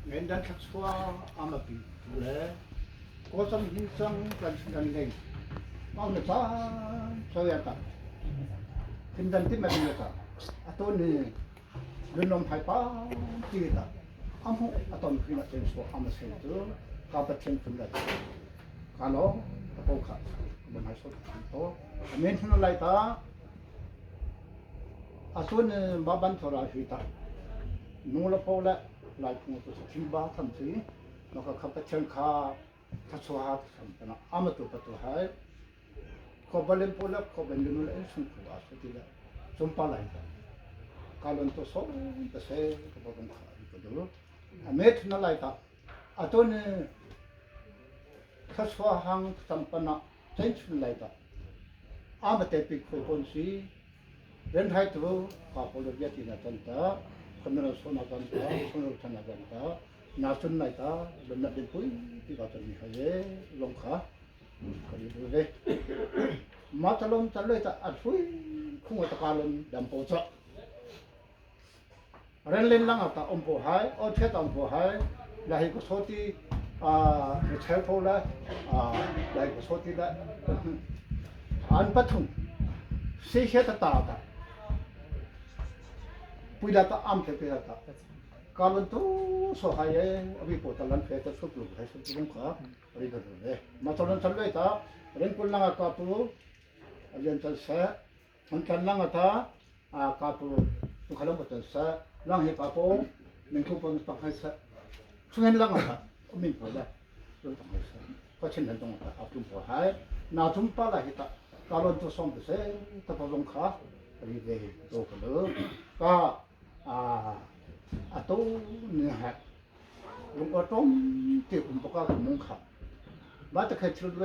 Ngendan thluachuah amapi tu le kawcam hin cang kan kan leng mau na ca choya ta thindan ti ma tin ta ato ni lunlom hai pa ti ta amu aton khina ten so ama se tu ka pathian phun la ka lo ko kha bon hai so to amen thun lai ta asun ba ban thora hui ta nu le po le lai phung tu thim ba tham si no ka kha pathian kha thachua tham kana amatu patu hai ko balen po le ko ben lu le sung khu a su ti le chumpa lai ta kalon to so ta se ko ba kha ko du amet na lai ta aton thachua hang champana chen chun lai ta amate pi khoi kon si Ren hai tu ka polo bia ti na tan ta khonro so na tan ta khonro than na tan ta na chun nai ta lon na din pui ti ka tan ni ha ye long kha ka ri bu ve ma ta lon ta le ta a thui khung ta ka lon dam po cha ren len lang ta om po hai o the ta om po hai la hi ko so ti a chel po la a la hi ko so ti la an pathum se he ta ta ta puila ta am the pe ta kalon tu so hai e abi po ta lan phe ta sup lu hai sup lu kha ri ka le ma cholon chal le ta ren kul lang ka pu alian chal sa An tlan lang ata a kapu tu khalam ka sa lang he kapo min khu pon pak hai sa chungen lang ata min po la lon tong hai sa ka chen han tong ata aptum po hai na thum pa la hi ta ka lon tu som se ta pa long kha ri ve to ka lo ka a ato ni ha lung ko tom ti um pa ka mung kha ba ta khai thil.